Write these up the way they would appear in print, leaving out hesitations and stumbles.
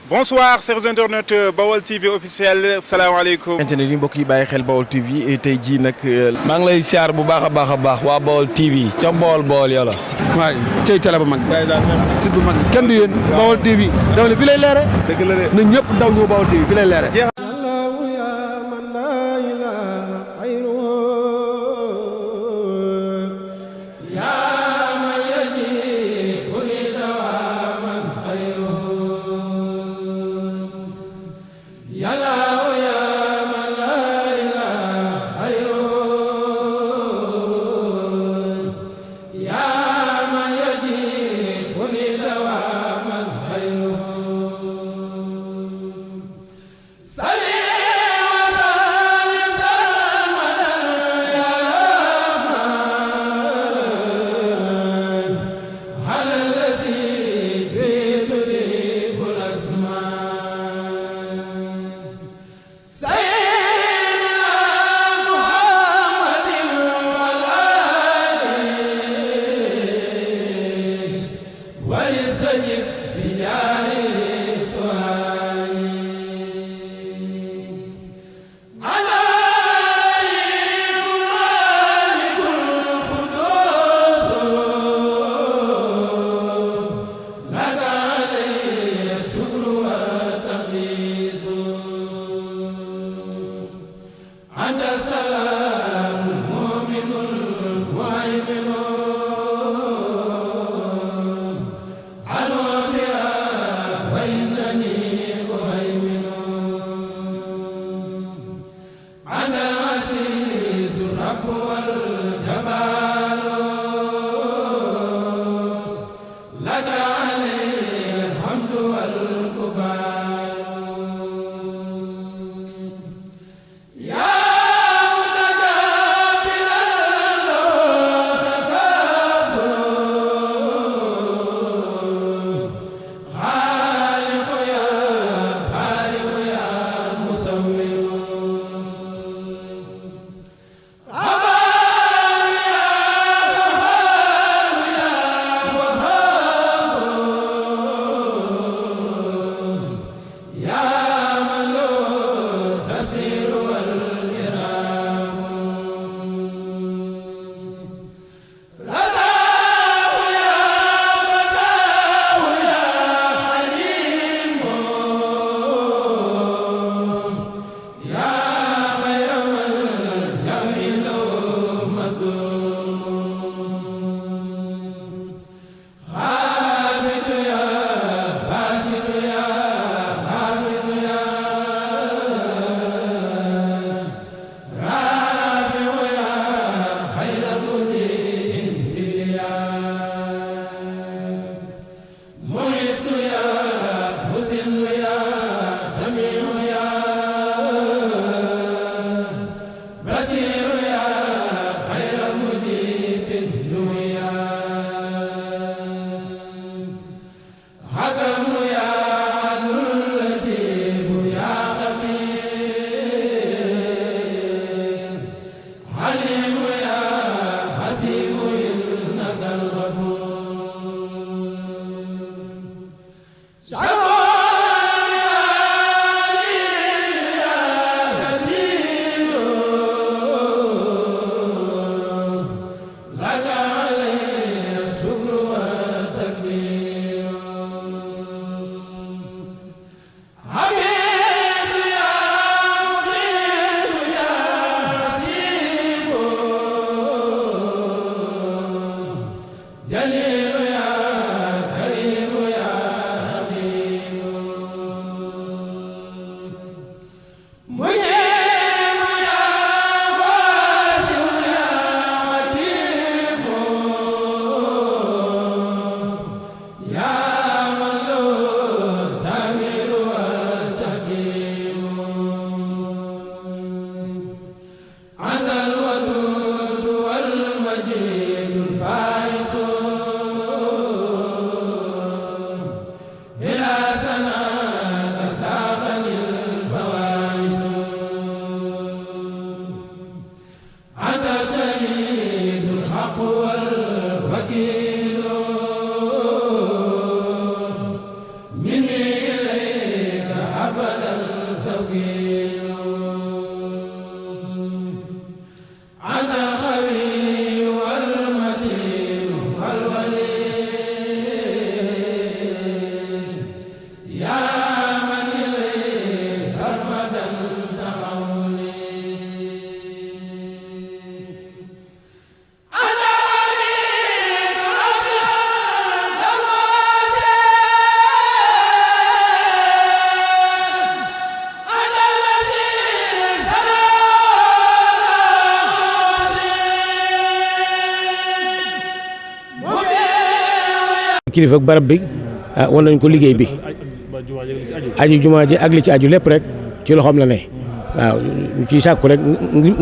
bonsoir chers internautes Baol TV officiel salaamaaleykum. internet yi mbokk yi bàyyi xel Baol TV tey jii nag. maa ngi lay siyaar bu baax a baax waa Baol TV ca Baol yàlla. waay tey télé bu mag. site bu mag kenn du yéen Baol TV. dama ne fi lay leere. dëgg la de na ñëpp daw ñëw Baol TV fi lay leere. Say kilifa ak barab bi wan nañ ko liggéey bi aju jumaa ji ak li ci aju lépp rek ci loxoom la ne waaw ñu ciy sàkku rek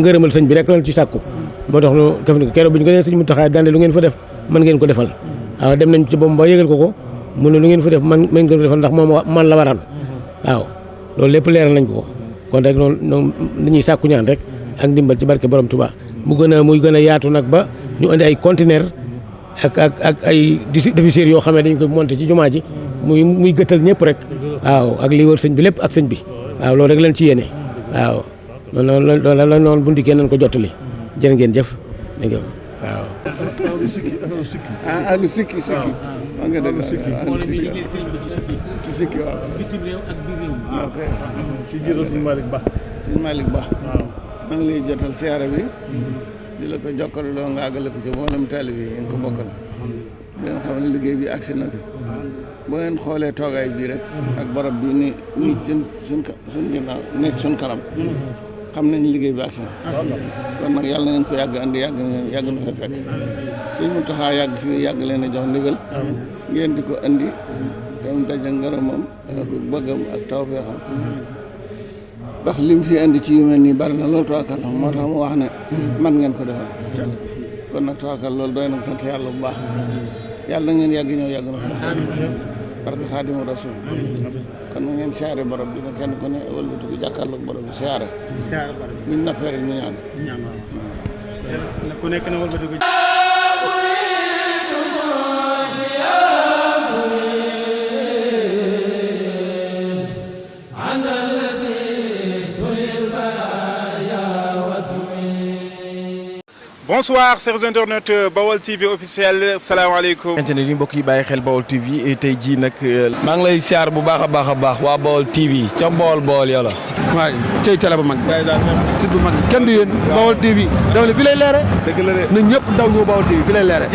ngërëmal sëñ bi rek lañ ci sàkku moo tax ñu def ni ko keroog bi ñu ko nee sëñ Mountakha daan lu ngeen fa def mën ngeen ko defal waaw dem nañ ci boom ba yëgal ko mu ne lu ngeen fa def mën ngeen ko defal ndax moom man la waran waaw loolu lépp leeral nañ ko kon rek noonu dañuy sàkku ñaan rek ak ndimbal ci barke borom Touba muy gën a yaatu nag ba ñu andi ay conteneur ak ay diffuseurs yoo xam ne dañ koy monté ci jumaa ji muy gëttal ñëpp rek waaw ak li wër sëñ bi lépp ak sëñ bi waaw loolu rek lañ ci yéene waaw loolu la noonu bu ndikkee nañ ko jottali jërë ngeen jëf dégg nga waaw. lu sikki ma nga dëgg ci sikki waaw. bitim réew ak biir réew mi. ok ci jiitu sëñ Malick Ba. sëñ Malick Ba. waaw. maa ngi lay jotal siyaara bi. di la ko jokkaloo nga àggale ko ci mboolem taalibe yi ngeen ko bokkal. di leen xam ne liggéey bi agsi na fi. boo ngeen xoolee toogaay bii rek. ak barab bi nii suñ ginnaaw ne suñ kanam. xam nañ liggéey bi agsi na. kon nag yàlla na ngeen ko yàgg andi yàgg na fa fekk. Sëñ Mountakha yàgg fi yàgg leen a jox ndigal. ngeen di ko andi. dem daje ngërëmam ak bëggam ak tawfeexam. ndax lim fi indi ci yu mel nii bari na loolu tawakkal moo tax mu wax ne man ngeen ko defal kon nag tawakkal loolu doy na sant yàlla bu baax yàlla na ngeen yàgg ñëw yàgg na fa barke Xaadimu Rasuul kon na ngeen siyaare borom bi ne kenn ku ne wëlbatu ko jàkkaarloog borom bi siyaare buñ nappee rek ñu ñaan ku nekk na wëlbatu ko Bonsoir chers internautes Baol TV officiel salaamaaleykum. internet yi mbokk yi bàyyi xel Baol TV tey jii nag. maa ngi lay siyaar bu baax a baax waa Baol TV ca bool ya la. waay cey télé bu mag site bu mag kenn du yéen Baol TV dama ne fi lay leere dëgg la de. na ñëpp daw ñëw Baol TV fi lay leere